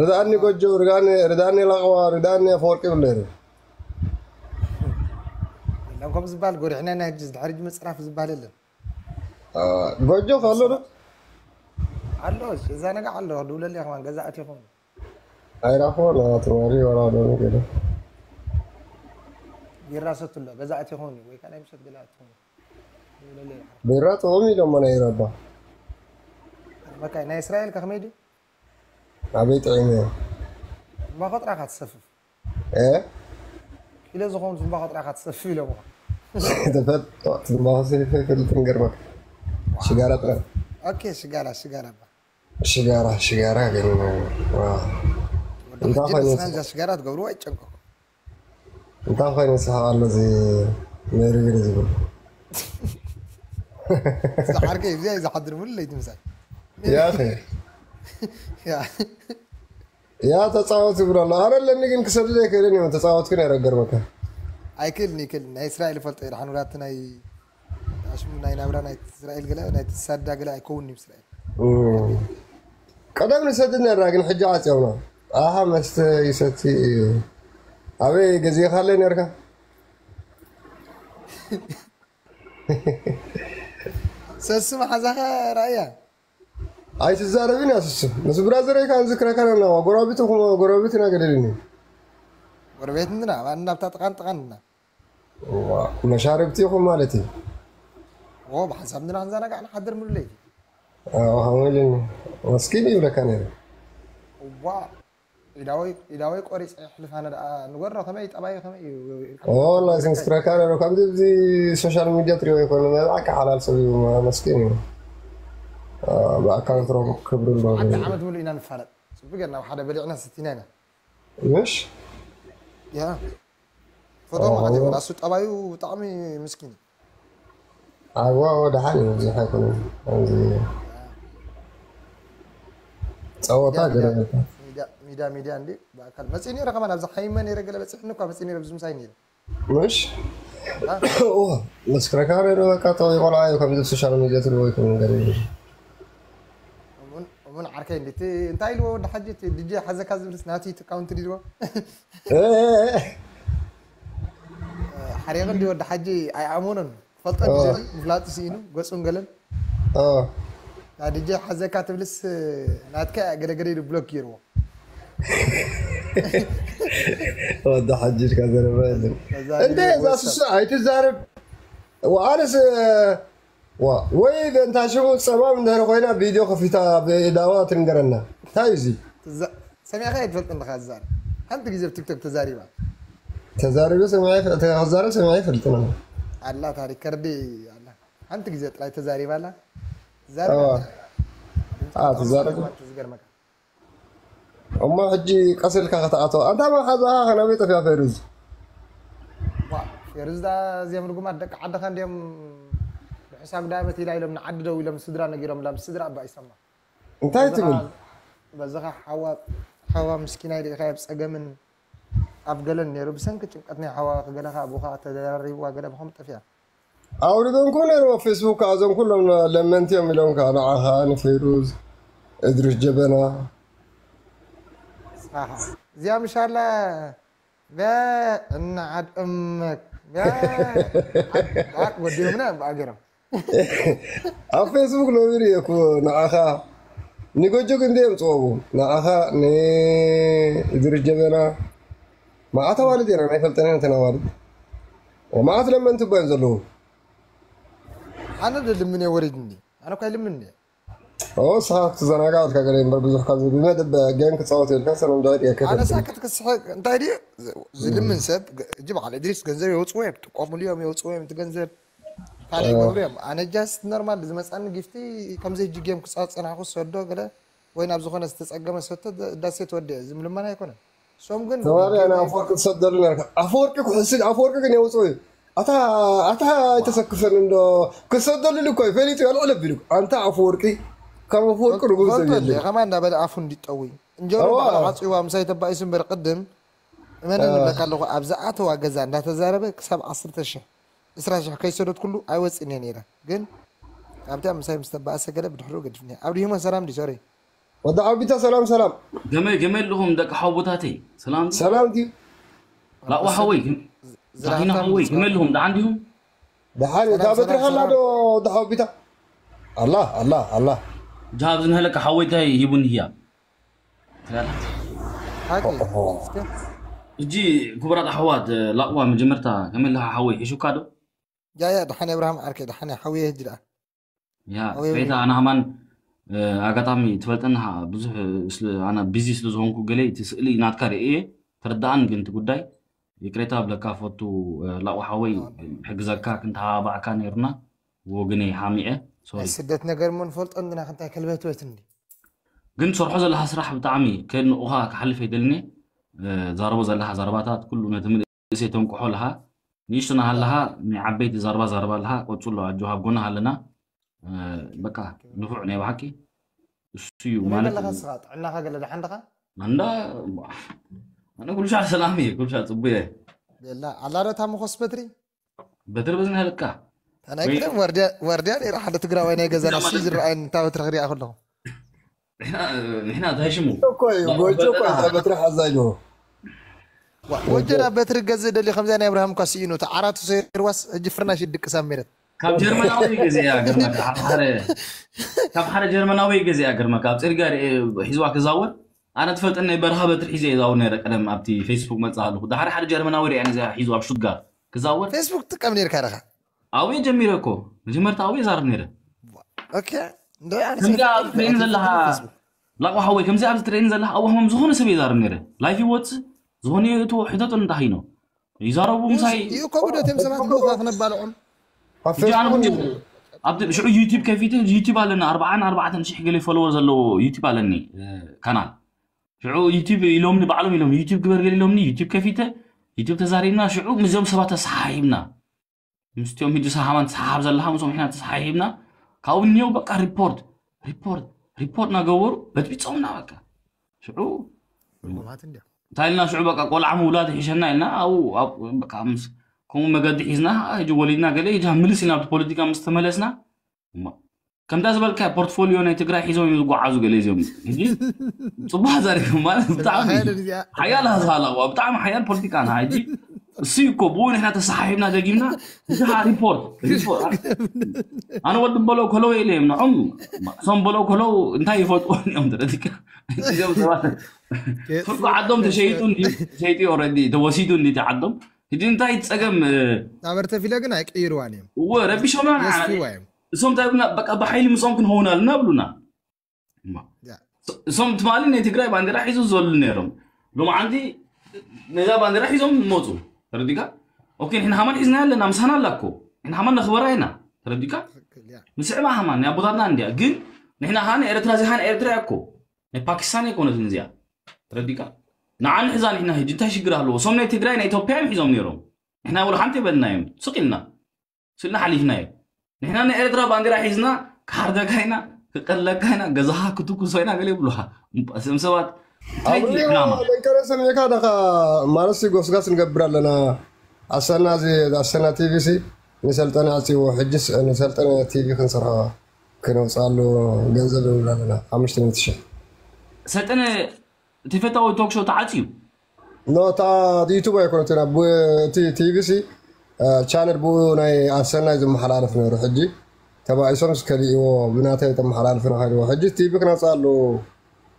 ርድኣኒ ጎጆ ርድኣኒ ርድኣኒ ላቕዋ ርድኣኒ ኣፈወርቂ ይብል ነይሩ የለን ከም ዝበሃል ጎሪሕና ናይ ሕጂ ድሕሪ ሕጂ ምፅራፍ ዝበሃል የለን ጎጆ ከሎ ዶ ኣሎ እዛ ነገ ኣሎ ክድውለልያ ከማን ገዛ ኣትኹም ኣይራኽቦ ናትማሪ ወራዶ ገለ ቢራ ሰትሎ ገዛ ኣትኹም ወይ ከዓ ናይ ምሸት ገለ ኣትኹም ቢራ ጥዑም እዩ ደሞ ናይ ረባ መካይ ናይ እስራኤል ከ ከመይ ድዩ ኣበይ ጥዒመ እማ ቆጥራካ ትሰፍፍ እ ኢለ ዝኾኑ ትንባኾ ጥራኻ ትሰፍፍ ኢሎምኻ ተፈጥ ትንባኾ ሰፊፍ ትንገርመካ ሽጋራ ጥረ ኦኬ ሽጋራ ሽጋራ ባ ሽጋራ ሽጋራ ግን ወዲ እንታይ ሕጂ ኮይኑ ንስኻ እዛ ሽጋራ ትገብርዎ ኣይጨንቀኩም እንታይ ኮይኑ ስሓቕ ኣሎ እዚ መሪር ዝብል ዝሓርከ እዚኣ እዩ ዝሓድር ሙሉ ለይቲ ምሳይ ያኸ ያ ያ ተጻወት ይብሎ ኣሎ። ኣረ ኣለኒ ግን ክሰድድ ኣይክእልን እዮም። ተጻወት ግን ያረገርበካ ኣይክእልን ይክእል ናይ እስራኤል ፈልጦ ኢድሓን ውላቲ ናይ ኣሽሙ ናይ ናብራ ናይ እስራኤል ገለ ናይ ትሳዳ ገለ ኣይከውን እዩ እስራኤል ቀደም ንሰድድ ነራ ግን ሕጂ ዓጽዮምና። ኣሃ መስተ ይሰቲ እዩ። ኣበይ ገዚእኻለይ ነርካ? ሰሱ መሓዛኸ ራእያ ኣይትዛረብን ያስሱ ምስ ብራዘረይ ካን ዝክረከረ ኣለዋ ጎረቤት ኹ ጎረቤት ኢና ገደልኒ ጎረቤት እንድና ኣባና ኣብታ ጥቃን ጥቃን እንድና መሻርብቲ ይኹም ማለት እዩ። ዎ ብሓንሳብ እንድና ክንዘናጋዕ ንሓድር ምሉ ለይቲ ኸመልን መስኪን ይብለካ ነይሩ። እዋ ኢዳወይ ኢዳወይ ቆሪፀ የሕልፋ ነድኣ ንገሮ ከመይ ጠባዩ ከመይ እዩ ላይሰንስ ክረካ ነሩ ከምዚ እዚ ሶሻል ሚዲያ ትሪኦ ይኮነ መብዓካ ሓላል ሰብ እዩ። መስኪን እዩ። ብኣካል ክትረኩ ክብሪ ኣለዎ። ሓደ ዓመት ሙሉ ኢና ንፋለጥ ጽቡቅ ጌርና ሓደ በሊዕና ስቲና ኢና ምሽ ያ ፈቶ ማለት እዩ ራሱ ጠባዩ ብጣዕሚ ምስኪን ኣዋ ደሓን እዩ። ብዙሕ ኣይኮነ ጸወታ ገለ ሚዳ ሚዳ እንዲ ብኣካል መፅእ ነረ ከማን ኣብዚ ሓይመ ነረ ገለ በፅሕኒ እኳ መፅእ ነረ ብዙ ምሳይ ነረ ምሽ መስክረካ ነረ በቃ ጠባይ ቆልዓ እዩ። ከምዚ ሶሻል ሚዲያ ትሪኦ ይኮነ ነገር እሙን ዓርከይ እንዲ እንታይ ኢልዎ ወዲ ሓጂ ድጀ ሓዘካ ዝብልስ ናቲ ካውንቲ ድልዎ ሓሪቕ እንዲ ወዲ ሓጂ ኣይኣመኖን ክፈልጦ ድጀ ምፍላጡ ስኢኑ ገፁን ገለን ናድጀ ሓዘካ ትብልስ ናትካ ገለገለ ኢሉ ብሎክ ገይርዎ ወዲ ሓጅጅካ ዘረባ የለን እንደ እዛ ስሱ ኣይትዛረብ ኣነስ ዋ ወይ እንታ ሽሙ ፀማም እንድሕር ኮይና ቪድዮ ከፊታ ብዳዋ ትንገረና እንታይ እዚ ሰሚዕካ ኣይትፈልጥ እንድካ ዝዛረብ ሓንቲ ግዜ ብቲክቶክ ተዛሪባ ተዛሪበ ሰሚዐ ክዛረብ ሰሚዐ ይፈልጥ ነው ኣላ ታሪክ ከርዲ ኣላ ሓንቲ ግዜ ጥራይ ተዛሪባ ኣላ ተዛረብ ዝገርመካ እሞ ሕጂ ቀስልካ ከተኣቶ ኣንታ መሓዛኻ ከናበይ ጠፊያ ፈይሩዝ ፌርዝ ዳ እዚኦም ርጉማት ደቂ ዓድኻ እንዲኦም ብሕሳብ ዳ መት ኢላ ኢሎም ንዓዲ ደው ኢሎም ስድራ ነጊሮም ላ ስድራ እባ ይሰማ እንታይ ትብል በዝኻ ሓዋ ሓዋ ምስኪናይ ርኢኻ ኣብ ፀገምን ኣብ ገለን ነይሩ ብሰንኪ ጭንቀት ናይ ሓዋ ክገለኻ ኣቦኻ ተደራሪብዋ ገለ ብኸም ጠፊያ ኣውሪዶም ኩ ነይሩ ፌስቡክ እዞም ኩሎም ለመንቲ እዮም ኢሎም ከዓ ንዓኻ ንፌሩዝ እድሪስ ጀበና እዚኣ ምሻላ እናዓድ እመክ ወዲኦምና በኣገሮም ኣብ ፌስቡክ ነቢሩ እየ እኮ ንዓኻ ንጎጆ ግን ደየምፅኦቡ ንዓኻ ንእድሪስ ጀበና መዓት ኣዋልድ ኢና ናይ ፈልጠና ነተን ኣዋልድ መዓት ለመንቲ እባ እዮም ዘለዉ ኣነ ዶ ልምን እየ ወሪድኒ ኣነ እኳ ይልምን እየ ንስኻ ክትዘናጋዕ ኢልካ ገለ እምበር ብዙሕ ካብዚ ብመደብ ገን ክፃወት ኢልካ ሰለምዳዊት እየ ኣነ ከፈልጥ ሳክት ክስሕቅ እንታይ ድዩ ዝልምን ሰብ እጂ በዓል እድሪስ ገንዘብ የውፅዎ እዮም ጥቀሙሉ እዮም የውፅዎ እዮም እቲ ገንዘብ ካልእ ይገብሩ እዮም ኣነ ጃስት ኖርማል ዝመፃኒ ጊፍቲ ከምዚ ሕጂ ጌም ክፃወት ፀናሕኩ ዝሰዶ ገለ ወይ ናብ ዝኾነ ዝተፀገመ ሰቶ ዳሴ ትወዲ እየ ዝምልመና ኣይኮነን እሶም ግን ተባሪ ኣነ ኣፈወርቂ ትሰደሉ ነርካ ኣፈወርቂ ኩሕስል ኣፈወርቂ ግን የውፅኡ እዩ ኣታ ኣታ ኣይተሰክፈን እንዶ ክሰደሉ ልኮ እዩ ፈሊጡ ያልዕለ ቢሉ ኣንታ ኣፈወርቂ ካብ ኣፈወርቂ ርጉም ሰብ የለ ከማ እንዳበለ ኣፉ እንዲጠዊ እንጀሮ ባዕሉ ዓፅዋ ምሳይ ተባኢሱ እምበር ቅድም እመነኒ ብለካ ኣለኹ ኣብ ዝኣተዋ ገዛ እንዳተዛረበ ክሳብ ዓሰርተ ሽሕ ዕስራ ሽሕ ከይሰደድኩሉ ኣይወፅእን እየ ነይረ ግን ኣብቲ ኣብ ምሳይ ምስ ተባእሰ ገለ ብድሕሪኡ ገዲፍኒ ኣብ ድሂሞ ሰላም ድዩ ሶሪ ወዲ ዓቢታ ሰላም ሰላም ገመ ገመ ኣለኹም ደቂ ሓውቦታተይ ሰላም ሰላም ድዩ ላእዋ ሓወይ ዳሂና ሓወይ ገመ ኣለኹም ደሓን ዲኹም ደሓን እታ በትሪ ከላ ዶ ወዲ ሓውቢታ ኣላ ኣላ ኣላ ጃሃብ ዝንህለካ ሓወይ እንታይ ሂቡኒ ህያ ሕጂ ክቡራት ኣሕዋት ላቕዋ መጀመርታ ከመይ ኣለኻ ሓወይ ሒሹካ ዶ ያ ያ ደሓን ኣብርሃም ዓርከይ ደሓን ሓውየ ህጂ ደኣ ያ ቤታ ኣና ከማን ኣጋጣሚ ትፈልጠና ብዙሕ ኣና ቢዚ ስለ ዝኾንኩ ገለ እቲ ስእሊ ናትካ ርእየ ተረዳኣን ግን እቲ ጉዳይ ይቅሬታ ብለካ ፈቱ ላቑ ሓወይ ሕግዘካ ክንተባባዕካ ነይርና ወግነይ ሓሚዐ ናይ ስደት ነገር ሞ ንፈልጦ እንድና ክንታይ ከልበትበት እንዲ ግን ትሰርሖ ዘለካ ስራሕ ብጣዕሚ ከድንቑኻ ክሓልፍ ኣይደልን እየ ዛረቦ ዘለካ ዘረባታት ኩሉ ነቲ ምልእሰይ ተንቅሖ ኣለካ ንእሽቶ ናሃለካ ናይ ዓበይቲ ዘረባ ዘረባ ኣለካ ቆፅሎ ኣጆ ኣብ ጎና ኣለና በቃ ንፉዕ ናይ ብሓቂ እሱ እዩ ማለት ኣለካ ስኻ ጥዕናኻ ገለ ደሓን ደኻ ኣንዳ ኣነ ኩሉ ሻዕ ሰላም እየ፣ ኩሉ ሻዕ ፅቡቅ እየ። ላ ኣላረታ መኾስ በትሪ በትሪ በዝና ህልካ ኣናይ ቅደም ወርድያ ነይራ ሓደ ትግራዋይ ናይ ገዛና ሲ ዝረኣየን እንታ በትሪ ክሪኣ ከለኹ ንሕና እንታይ ሽሙ እኮ እዩ ጎጆ እኮ እዛ በትሪ ሓዛ ኢልዎ ወጀዳ በትሪ ገዝእ ደልዩ ከምዚኣ ናይ ኣብርሃም እኳ ስኢኑ እቲ ዓራቱ ሰይርዋስ ሕጂ ፍርናሽ ይድቅሳ ሜረት ካብ ጀርመናዊ ገዚኣ ግርመካ ካብ ሓደ ካብ ሓደ ጀርመናዊ ገዚኣ ግርመካ ኣብ ፅርግያ ሪኤ ሒዝዋ ክዛወር ኣነ ትፈልጠኒ ናይ በረኻ በትሪ ሒዘ ይዛወር ነይረ ቀደም ኣብቲ ፌስቡክ መፅእ ኣለኹ ድሓደ ሓደ ጀርመናዊ ሪኣ ነዚኣ ሒዝዋ ኣብ ሽቱትጋርት ክዛወር ፌስቡክ ትጥቀም ነርካ ኢኻ ኣብየ ጀሚረ እኮ መጀመርታ ኣብየ ዛረብ ነይረ ኦኬ እንደ ኣነ ከምዚኣ ሰይፍ ትርእየኒ ዘለኻ ፌስቡክ ላቋ ሓወይ ከምዚኣ ኣብ ዝትርእየኒ ዘለኻ ኣብዋህሞም ዝኾነ ሰብ ይዛረብ ነይረ ላይፍ ይወፅእ ዝኾነ ይእትዎ ሕተቱ እንታይ ነው ይዛረቡ ምሳይ እዩ እኮ ጉደት እዮም ሰባት ምዃ ክነባልዖም ኣብ ሕጂ ኣነ ፌስቡክ ሕጂ ኣብቲ ሽዑ ዩቲብ ከፊተ ዩቲብ ኣለና ኣርባዓን ኣርባዕተን ሽሕ ገለ ፎሎወር ዘለዎ ዩቲብ ኣለኒ እ፣ ካናል ሽዑ ዩቲብ ኢሎምኒ ባዕሎም ኢሎም ዩቲብ ግበር ገለ ኢሎምኒ ዩቲብ ከፊተ ዩቲብ ተዛሪብና ሽዑ ምስዞም ሰባት ተሰሓሒብና ምስቲኦም ሕጂ ሰሓባን ተሰሓብ ዘለካ ምስኦም ሕና ተሰሓሒብና ካብኡ እኒው በቃ ሪፖርት ሪፖርት ሪፖርት እናገበሩ በጥቢፆምና በቃ ሽዑ ርጉማት እንዲያ እንታይ ኢልና ሽዑ በቃ ቆልዓ ምውላድ ይሕሸና ኢልና ኣብኡ ኣብ- በቃ ምስ ከምኡ መገዲ ሒዝና ሕጂ ወሊድና ገለ ሕጂ ምልስ ኢልና ኣብቲ ፖለቲካ ምስ ተመለስና እሞ ከምታ ዝበልካ ፖርትፎሊዮ ናይ ትግራይ ሒዞም እዮም ዝጓዓዙ ገለ እዚኦም ሕጂ ፅቡቅ ዘሪኹም ማለት ብጣዕሚ ሓያል ሃዝሃላዋ ብጣዕሚ ሓያል ፖለቲካና ሕጂ እሱ እኮ ብኡ ንሕና ተሰሓሒብና ደጊምና ንስኻ ሪፖርት ሪፖርት ኣነ ወዲ በለው ከለው ኢለ እዮም ንዖም እሶም በለው ከለው እንታይ ይፈልጥዎ እዮም ተረዲካ እዚኦም ሰባት ፍርቁ ዓዶም ተሸይጡ እንዲ ተሸይጡ ኦልሬዲ ተወሲዱ እንዲ እቲ ዓዶም ሕጂ እንታይ ጸገም ኣበርተ ፊለ ግን ኣይቀይርዋን እዮም እወ ረቢሾምና ንዓና የስፍዋ እዮም እሶም እንታይ ብሉና በቃ ብሓይሊ ምስኦም ክንኸውን ኣለና ብሉና ያ። እሶም ትማሊ ናይ ትግራይ ባንዴራ ሒዙ ዘሉ ነይሮም ሎማዓንቲ ነዛ ባንዴራ ሒዞም መፁ ተረዲካ ኦኬ ንሕና ሃማን ሒዝና ኣለና ምሳና ኣላ እኮ ንሕና ሃማን ነኽበራ ኢና ተረዲካ ትክክል ያ ንስዕባ ሃማን ናይ ኣቦታትና እንዲያ ግን ንሕና ሃን ኤርትራ እዚ ሃን ኤርትራ እኮ ናይ ፓኪስታን ኣይኮነትን እዚኣ ተረዲካ ንዓን ሕዛ ንሕና ሕጂ እንታይ ሽግር ኣለዎ እሶም ናይ ትግራይ ናይ ኢትዮጵያ እዮም ሒዞም ነይሮም ንሕና ወላ ሓንቲ የበልና እዮም ስቕ ኢልና ስልና ሓሊፍና እዩ ንሕና ናይ ኤርትራ ባንዴራ ሒዝና ክሓርደካ ኢና ክቀለካ ኢና ገዛኻ ክትኩሶ ኢና ገለ ይብሉኻ እም ሰባት እንታይ ኣብሪኦ ድራማ ለንከረ ሰሚዕካ ደኻ ማለትሲ ጎስጋስ ንገብር ኣለና ኣሰና እዚ ኣሰና ቲቪ ሲ ንሰልጠነ ኣፅዎ ሕጅስ ንሰልጠነ ቲቪ ክንሰርሖ ክነውፅኣሉ ገንዘብ ንብል ኣለና ሓሙሽተ ሚእቲ ሽሕ ሰልጠነ ተፈታዊ ቶክ ሾው ተዓፅዩ ኖ እታ ዩቱብ ኣይኮነትን ኣብ እቲ ቲቪ ሲ ቻነል ብኡ ናይ ኣሰናይ ዝመሓላለፍ ነይሩ ሕጂ ተባኢሶም ዝከሊእዎ ብናተይ ተመሓላልፍና ከይድዎ ሕጂ ቲቪ ክነውፅኣሉ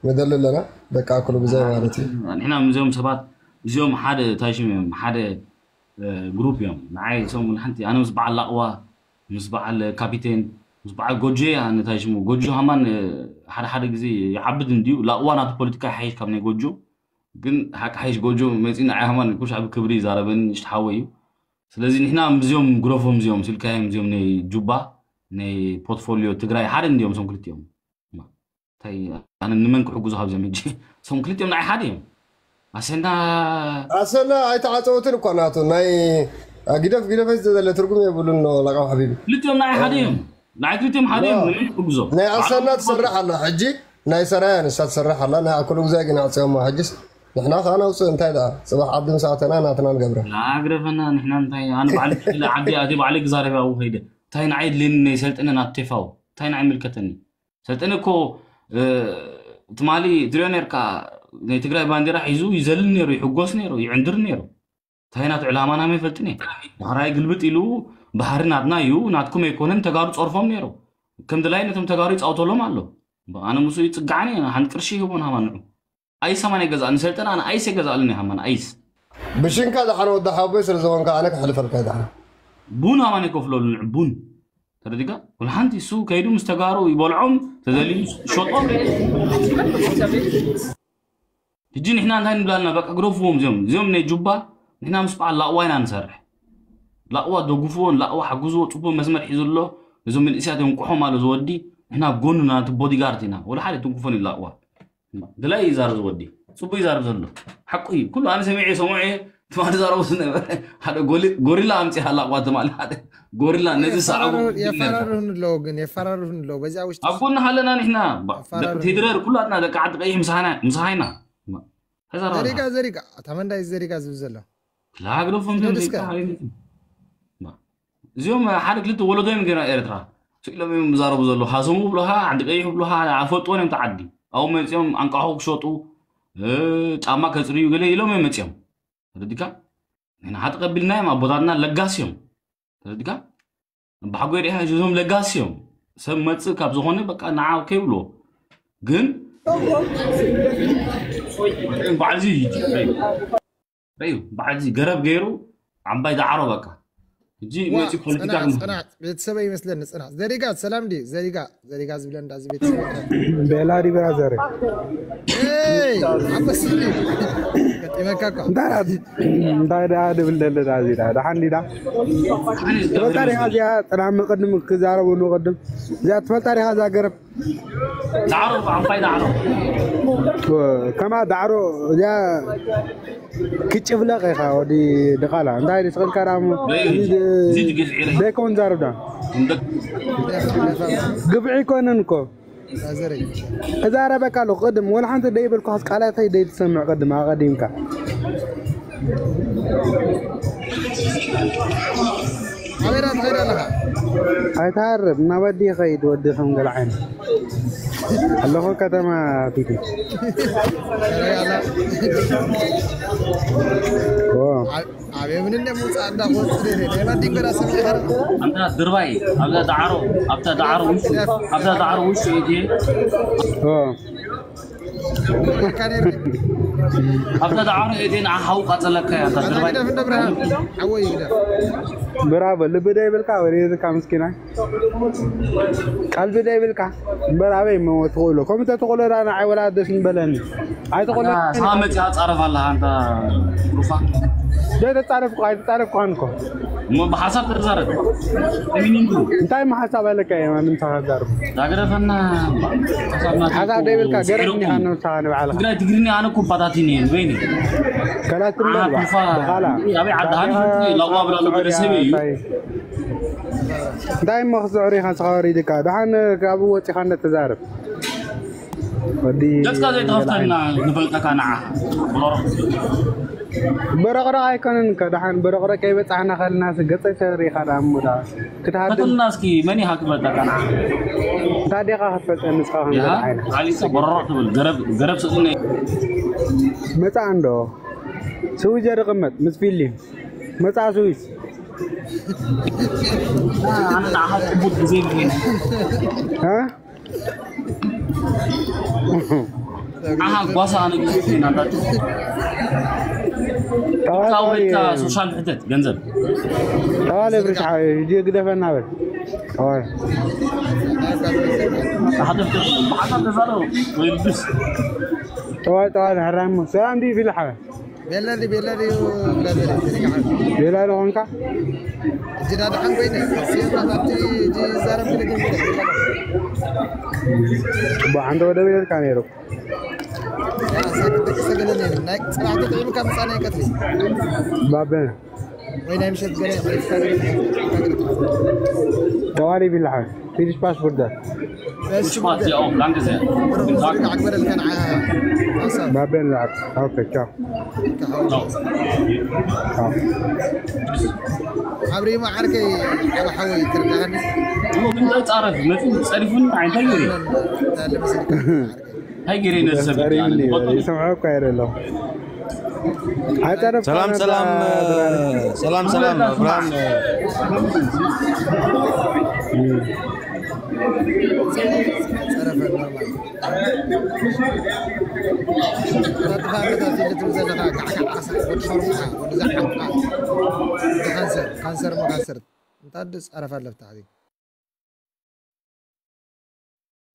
ንደሊ ኣለና ደቂ ኣክሉ ብዘይ ማለት እዩ ንሕና ምስዚኦም ሰባት እዚኦም ሓደ እንታይ ሽም እዮም ሓደ ግሩፕ እዮም ንዓይ እሶም ሓንቲ ኣነ ምስ በዓል ላቕዋ ምስ በዓል ካፒቴን ምስ በዓል ጎጆ ኣነ እንታይ ሽሙ ጎጆ ሃማን ሓደ ሓደ ግዜ ይዓብድ እንድዩ ላቕዋ ናቱ ፖለቲካ ይሓይሽ ካብ ናይ ጎጆ ግን ሓቂ ሓይሽ ጎጆ መፂ ንዓይ ሃማን ኩሻዕ ብክብሪ ይዛረበኒ ንሽቲ ሓወይ እዩ ስለዚ ንሕና ምስዚኦም ግረፎም እዚኦም ስልካዮም እዚኦም ናይ ጁባ ናይ ፖርትፎሊዮ ትግራይ ሓደ እንድዮም እሶም ክልቲኦም እንታይ ኣነ ንመን ክሕግዙ ካብዚኦም ሕጂ እሶም ክልቲኦም ንዓይ ሓደ እዮም ኣሰና ኣሰና ኣይተዓፀወትን እኳ ናቱ ናይ ግደፍ ግደፈ ዘለ ትርጉም የብሉን ላቃው ሓቢቢ ክልቲኦም ንዓይ ሓደ እዮም ንዓይ ክልቲኦም ሓደ እዮም ንመን ክሕግዞ ናይ ኣሰና ትሰርሕ ኣላ ሕጂ ናይ ሰራያ ንሳ ትሰርሕ ኣላ ናይ ኣክሉ ግዛይ ግን ኣፅዮማ ሕጂስ ንሕና ከዓ ነውፅእ እንታይ ደኣ ፅባሕ ዓዲ ምስ ኣተና ናትና ንገብረ ላግረፈና ንሕና እንታይ ኣነ ባዕሊ ክፍለ ዓዲ ኣቲ ባዕሊ ክዛረብ ኣብኡ ከይደ እንታይ ንዓይ ድልኒ ናይ ሰልጥነ ናብ ቴፋው እንታይ ንዓይ ምልከተኒ ሰልጠነ እኮ ትማሊ ትሪኦ ነርካ ናይ ትግራይ ባንዴራ ሒዙ ይዘልል ነይሩ ይሕጎስ ነይሩ ይዕንድር ነይሩ እንታይ ናቱ ዕላማ ናመ ይፈልጥን እየ ዳሕራይ ግልብጥ ኢሉ ባህሪ ናትና እዩ ናትኩም ኣይኮነን ተጋሩ ፀርፎም ነይሩ ከም ድላይ ነቶም ተጋሩ ይፃውተሎም ኣሎ ኣነ ምስኡ ይፅጋዕን እየ ሓንቲ ቅርሺ ይህቦን ሃማንዑ ኣይስ ሃማን ኣይገዛእን ሰልጠነ ኣነ ኣይስ ኣይገዛእልን እየ ሃማን ኣይስ ብሽንካ ደሓን ወዲ ሓቦይ ስለ ዝኾንካ ኣነ ክሕልፈልካ ደሓን ቡን ሃማን ኣይከፍለሉን ቡን ተረዲካ ኩሉ ሓንቲ እሱ ከይዱ ምስ ተጋሩ ይበልዖም ተደልዩ ሸጦም ሕጂ ንሕና እንታይ ንብላልና በቃ ግረፍዎም እዚኦም እዚኦም ናይ ጁባ ንሕና ምስ በዓል ላእዋ ኢና ንሰርሕ ላእዋ ደግፍዎን ላእዋ ሓግዝዎ ፅቡቅ መስመር ሒዙ ኣሎ እዞም መንእስያት እዮም ቁሖም ኣሎ ዝወዲ ንሕና ኣብ ጎኑ ናቲ ቦዲጋርድ ኢና ወላ ሓደ ትንክፎን እዩ ላእዋ ድላይ ይዛረብ ዝወዲ ፅቡቅ ይዛረብ ዘሎ ሓቁ እዩ ኩሉ ኣነ ሰሚዐ ሰምዖ እየ ትማሊ ዛረቡ ዝነበረ ሓደ ጎሊ- ጎሪላ ኣምፂ ሃላ ቋ ትማሊ ሓደ ጎሪላ ነዚ ሰዓቡ የፈራርሁን ኣለዎ፣ ግን የፈራርሁን ኣለዎ። በዚኣ ውሽጢ ኣብ ጎንኻ ኣለና ንሕና። ባ- የፈራርሁን። ቴድረር ኩላትና ደቂ ዓዲ ቀይሕ ምሳና ምሳና። ተዛረባ። ዘሪጋ ዘሪጋ፣ ኣታ መንዳይ ዘሪጋ ዝብል ዘሎ። ላግደፎም ኪኖ ድስከ። እዚኦም ሓደ ክልተ ወለዶ እዮም ገና ኤርትራ ስኢሎም እዮም ዝዛረቡ ዘለዉ። ሃሰሙ ብሉኻ፣ ዓዲ ቀይሕ ብሉኻ፣ ኣፈልጥዎን እዮም ተዓዲ። ኣብኡ መፂኦም ኣንቃሖ ክሸጡ፣ እ፣ ጫማ ከፅርዩ ገለ ኢሎም እዮም መፂኦም። ተረዲካ? ንሕና ሓቂ ቀቢልናዮም፣ ኣቦታትና ለጋስ እዮም። ተረዲካ? ኣባሓጎይ ሪኢኻ፣ እዞም ለጋስ እዮም። ሰብ መፅእ ካብ ዝኾነ በቃ ንዓ ከይብሎ። ግን በዓል እዚ እዩ። እዩ። በዓል እዚ ገረብ ገይሩ ዓባይ ዳዕሮ በቃ። ሕጂ ዋ፣ መፂኡ ፖለቲካ ጽናሕ፣ ግን ጽናሕ፣ ቤተሰበይ ይመስለኒ፣ ጽናሕ። ዘሪጋ፣ ሰላም ድዩ? ዘሪጋ፣ ዘሪጋ ዝብለን ዳዚ ቤተሰበይ። ቤላ ዲ ብራዘር። ኤይ፣ ሓጎስ እዩ። ገጢመካ እኮ። እንታይ ዳ-፣ እንታይ ደኣ ድብል ደለ ዳዚ ዳ? ደሓን ዲዳ? ትፈልጣ ዲኻ እዚኣ? ጽናሕ፣ መቐድም ክዛረቡ ንቐድም። እዚኣ ትፈልጣ ዲኻ እዛ ገረብ? ዳዕሮ፣ ዓባይ ዳዕሮ። ከማ ዳዕሮ፣ እዚኣ ክጭፍለቕ ኢኻ፣ ወዲ ድቓላ። እንታይ ድስቕልካ ደኣ እሞ? በይ፣ እዚ ድ-፣ እዚ ትግዝዒ ረ። ደይኮን ዛርዳ። እንደ- ግብዒ ኣይኮነን እኮ። እዛ ረበካ ኣለኹ ቅድም፣ ወላ ሓንቲ ደይበልኩኻስ ቃላተይ ደይትሰምዕ ቅድም ኣቐዲምካ። ኣበይ ዳ ትኸይድ ኣለኻ? ኣይትሃርብ፣ ናብ ኣዲ ይኸይድ ወዲ ከም ገለ ዓይነት። ኣለኹ ከተማ ፊቲ። ኦ። ኣብ-፣ ኣበይ ምን እንደ ምውፃእ እንዳ ክወፅእ ደለ። ናይ ባዲን ገዳ ሰብ ይኸረ። ኣንታ ድርባይ፣ ኣብዛ ዳዕሮ፣ ኣብታ ዳዕሮ ውሽጢ፣ ኣብዛ ዳዕሮ ውሽጢ እየ። ኦ። ካኔር። ኣብዛ ዳዕሮ እየ፣ ንዓ ሓው ቃጸለካ እያ፣ ኣንታ ኣንታ ድርባይ። ግደፍ እንደ ብርሃን። ሓወይ ግደፍ። ብራቮ፣ ልቢ ዶ ይብልካ፣ ወደ ይዝካ ምስኪናይ። ቀልቢ ዶ ይብልካ። እምበር ኣበይ እሞ ትኽእሎ። ከምኡ ተትኽእሎ ዳ ንዓይ ወላ ደስ ምበለኒ። ኣይትኽእሎ። ኣንታ ሰባ መፂኣ ጻረፍ ኣለኻ፣ ኣንታ ሩፋ። ዶ ተጻረፍኩ፣ ኣይተጻረፍኩኻን እኮ። እሞ ብሓሳብ ተዛረብ። እሚኒንጉ። እንታይ እሞ ሓሳብ ኣለካ እየ፣ ማንም ተዛረብ። ዳግረፈና። ሓሳብ ዶ ይብልካ፣ ገረብ ስዒሮም። እኒኻ ንስኻ ንባዕልኻ። ትግራይ ትግርኛ ኣነ እኮ ባታቲኒ እየ፣ ወይኒ። ከላት ትንበር ኣሃ፣ ባ። ሩፋ። ኻላ። ኣበይ ዓዲ ሃኒ፣ ላዋ ብላሉ ብረሰብ እዩ። እንታይ? እንታይ እሞ ክስዕር ኢኻ ንስኻ ወሪድካ? ደሓን ካብኡ ወጺኻ እንደ ተዛረብ። ወዲ ገጽካ ዘይትኸፍተልና ንፈልጠካ ንዓ። በረቕረቕ ኣይኮነን እኮ፣ ደሓን በረቕረቕ ከይበጻሕና ከልና ገጸይ ተሪኻ ደኣ እሞ ደኣ ክትሃድም። ፈትልና እስኪ፣ መን ኢኻ ክፈልጠካ ንዓ? እንታይ ዲኻ ክትፈልጠኒ ንስኻ ከም ይሃ? ገለ ዓይነት? ዓሊሳ በረቕረቕ ትብል፣ ገረብ፣ ገረብ ስእኒ። መጻ እንዶ። ስዊዝ ይቕመጥ ምስ ፊሊም። መጻ ስዊዝ። ኣነ ንዓኻ ጽቡቕ ግዜ ይብለኒ። ሃ? ኣሃ፣ ጓሳ ኣነ ግዜ ይብለኒ፣ ኣንታ። ጠዋል ካብ ወይ። ቤትካ ሶሻል ሕተት፣ ገንዘብ። ጠዋል ብርሽ ሓወይ፣ ሕጂ ግደፈና በል። ጠዋል። ብሓሳብ ተዛረቡ፣ ወይ ብስ። ጠዋል፣ ጠዋል፣ ሕራሙ። ሰላም ድዩ ፊሊ ሓወይ? ቤላ ድዩ፣ ቤላ ድዩ፣ ብራዘር፣ ዘሪጋ ሓወይ? ቤላ ዶ ኾንካ? እጅ ዳ ደሓን ኮይነ፣ ሲዮና ካብቲ እጅ ይዛረብ ክልግል። ጽቡቕ፣ ሓንቲ ወደ ቤት ኢልካ ነይሩ። ያ፣ ሰግ-፣ ደቂ ሰገለ ነይሩ። ናይ ጽባሕ ተጥዒምካ ምጻእ ናይ ቀትሪ። ባበ። ወይ ናይ ምሸት ገለ፣ ጠዋሊ ቢልሓ። ፊኒሽ ፓስፖርት ዳት። እሺ፣ ፓስፖርት፣ ያው፣ ዳንክ ዘ። ብሩክ፣ ዳንክ። ዝርግሕ ግበረልካ ንዓ። ሓሳብ። ባበ ንልዓብ። ኦኬ፣ ቻው። ቻው። ቻው። ኣብሪማ ዓርከይ፣ ዓቢ ሓወይ፣ ትርዳእኒ። እሞ ግን ጸርጻረፍ፣ መጺኡ ጸሪፉኒ፣ እንታይ ገይሩ? እንታይ ለመሰልካ? እንታይ ገይረ ነዚ ሰብ ጸሪፉኒ፣ ይፈልጦ? ይሰምዖ እኮ ኣይደለኹ። ኣይጸረፍኩ ሰላም፣ ኣነ ሰላም፣ ብራ-፣ ሰላም፣ ሰላም፣ ብራን። ጸረፈ ኖርማል። ተጥፋ መታሲ ልትብል ዘለኻ፣ ጋዕጋዕ ዓሳ፣ ወዲ ሸርሙጣ፣ ወዲ ዘሓምጣ፣ ወዲ ካንሰር፣ ካንሰር እሞ ካንሰር። እንታይ ድስ ጸረፈ ኣለፍታ፣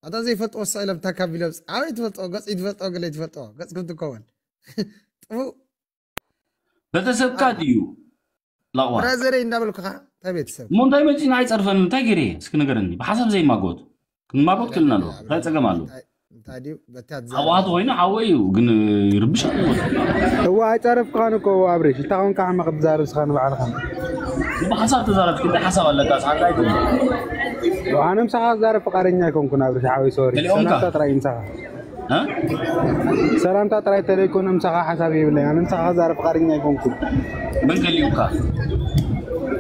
ኣታ ዘይፈልጥዎ ስቕ ኢሎም ታካ ቢሎም፣ ኣበይ ትፈልጥዎ? ገጽ ትፈልጥዎ፣ ገለ ትፈልጥዎ? ገጽኩም ትከወን። ጥፉእ። ቤተሰብካ ድዩ? ላቕዋ። ብራዘረይ እንዳበልኩኻ፣ እንታይ ቤተሰብ? እሞ እንታይ መጺና ኣይጸርፈንን፣ እንታይ ገይረ? እስኪ ንገረኒ። ብሓሳብ ዘይማጎት። ክንማጎት ክልና ኣለዎ። እንታይ ጸገም ኣለዎ? እንታይ እንታይ ድዩ በታ ትዛረብ? ኣዋት ኮይኑ ሓወይ እዩ፣ ግን ይርብሽ ኣሎ። እዋ ኣይጸረፍካን እኮ ኣብሬሽ፣ እንታይ ኮንካ ዓመ ክትዛረብ ስኻ ንባዕልኻ? ብሓሳብ ተዛረብክ፣ እንታይ ሓሳብ ኣለካ? ሳንታይ ትብል? ኣነ ምሳኻ ክዛረብ ፍቃደኛ ኣይኮንኩን ኣብሬሽ ሓወይ፣ ሶሪ። ተሊኦምካ? ሰላምታ ጥራይ ምሳኻ። እ? ሰላምታ ጥራይ ተለይኮነ ምሳኻ ሓሳብ የብለይ። ኣነ ምሳኻ ክዛረብ ፍቃደኛ ኣይኮንኩን። መን ከሊኡካ?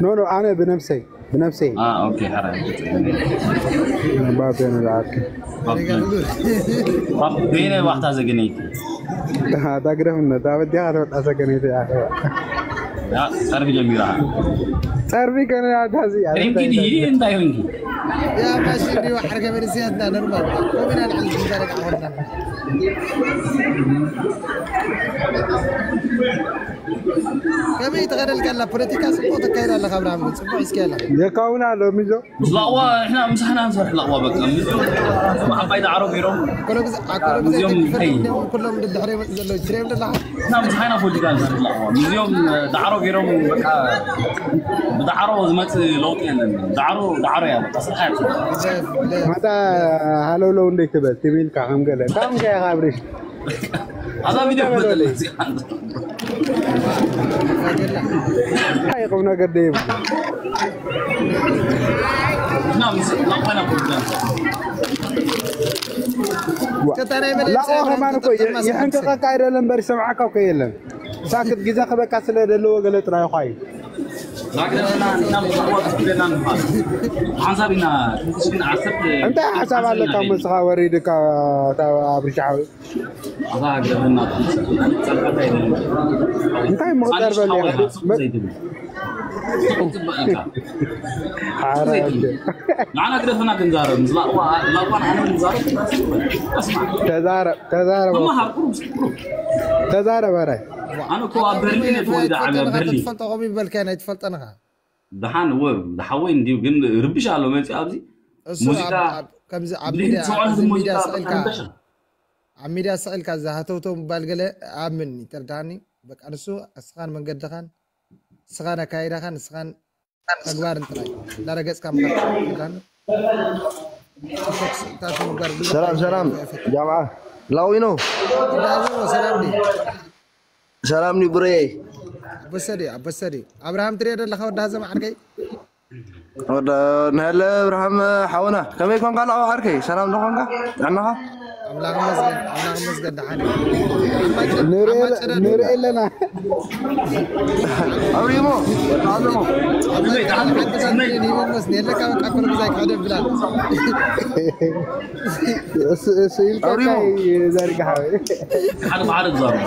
ኖ፣ ኖ፣ ኣነ ብነብሰይ። ብነብሰይ። አ፣ ኦኬ፣ ሓራይ። ባቤ ነው ዳክ። ባቤ ነው ዋሕታ ዘገነይቲ። አ፣ ዳግረፍነ፣ ዳበዲያ ነው ዋሕታ ዘገነይቲ፣ ያ። ያ፣ ጸርፊ ጀሚራ። ጸርፊ ከነ ያ፣ ዳዚ፣ ያ፣ ሪንኪ ዳዚ፣ ዲ፣ ዳዚ። እንታይ ሪንኪ? ያ፣ ማሽን ዲዋ፣ ሓርገ መንስያትና፣ ኖርማል። ኮሚና ንዕል ዝዛረብ ኣኾና። ከመይ ትኸደልካ ኣላ? ፖለቲካ ጽቡቕ ተካይድ ኣለኻ፣ ኣብርሃም፣ ግን ጽቡቕ እስኪ ኣላ። የካውና ኣሎ፣ ሚዞ። ላቕዋ፣ ንሕና ምሳሕና ንሰርሕ ላቕዋ፣ በቃ። ምስ ዓባይ ዳዕሮ ገይሮም፣ ኣኮሎ ብዛ-፣ ኣኮሎ ብዛ እዚኦም ይተክፈል፣ እንታይ? ኩሎም ድድሕሪ ይመጽእ ዘለዉ፣ ትሪኦም ደለኻ? ንሕና ምሳሕና ፖለቲካ ንሰርሕ ላቕዋ። ምስዚኦም ዳዕሮ ገይሮም፣ በቃ፣ ብዳዕሮ ዝመጽእ ለውጢ የለን። ዳዕሮ፣ ዳዕሮ እያ፣ በቃ፣ ስራሕ እያ። ለ-፣ ለ-፣ ማታ ሃለውለው እንዴት ትበል? ትብል ኢልካ ከም ገለ። እንታይ ሆንካ ኢኻ ኣብርሽ? ኣዛ ቪድዮ ክመጸለይ። እንታይ ቁም ነገር ደይብ? ላቆ ከማን እኮ ይሕንቅቐካ ኣይደለም እምበር ይሰምዓካ እኮ የለን። ሳክት ግዜ ክበካ ስለ ዘለዎ ገለ ጥራይ እኳ እዩ። ሓንሳብ ኢና፣ እንታይ ሓሳብ ኣለካ? መስኻ ወሪድካ፣ እታ ኣብርሽ ሓወይ። ኣታ ገበና ጸልቀታ የለን። እንታይ ምቕጠር በል ኢኻ? ሓራይ። ንዓና ግደፈና ክንዛረብ፣ ምስ ላቕዋ፣ ላቕዋን ኣነ ንዛረብ። ኣስማዕ። ተዛረብ፣ ተዛረብ። መማሃር፣ ቁሩብ፣ ቁሩብ። ተዛረብ፣ ኣራይ። ኣነ እኮ ኣብ በርሊን እየ ተወሊደ ዓብየ፣ ኣብ በርሊን። ትፈልጦ ከምኡ ይበልካ፣ ናይ ትፈልጠን ኢኻ። ደሓን፣ እወ፣ ዝሓወይ እንድዩ፣ ግን ርብሽ ኣሎ መጺኡ ኣብዚ። እሱ ሙዚቃ ኣብ፣ ኣብ፣ ከምዚ ኣብ ድሌት ሚድያ፣ ዝሰማዕሉ ኣብዚ ሚድያ ሙዚቃ ስቕ ኢልካ፣ በጣም በሻ። ኣብ ሚድያ ስቕ ኢልካ ዝሃተውተው ምባል ገለ ኣምን ይተርዳኒ። በቃ ንሱ እስኻን መንገድኻን፣ እስኻን ኣካይዳኻን፣ እስኻን ተግባርን ጥራይ እንዳረገጽካ ምኻድ ይተርዳኒ። ሰላም፣ ሰላም፣ ጃምዓ። ላዊኖ። እንዳሃዘሞ ሰላም ድዩ? ሰላም ኒ ብሬ። ኣበሰ ድዩ? ኣበሰ ድዩ? ኣብርሃም ትሪኦ ደለኻ ወዲ ሃዘም ዓርከይ? ወዲ ናይለ ኣብርሃም ሓውና፣ ከመይ ኮንካ ላዊ ዓርከይ? ሰላም ዶ ኮንካ? ጥዕናኻ? ኣምላኽ ይመስገን፣ ኣምላኽ ይመስገን፣ ደሓን እየ። ንርኢ ኣማጭ-፣ ኣማጭ-፣ ኣለና። ኣብሪሞ፣ ኣብሪሞ። ኣማጭ-፣ ሓቂ ሳንቲም ይመስል የለካ፣ በቃ፣ ኩሉ ብዛይ ክሕደም ብላል። እስ-፣ እስ ኢልካ ኣውሪሞ። እንታይ ዘርግሓ ወይ? ሓደ ብሓደ ትዛረቡ።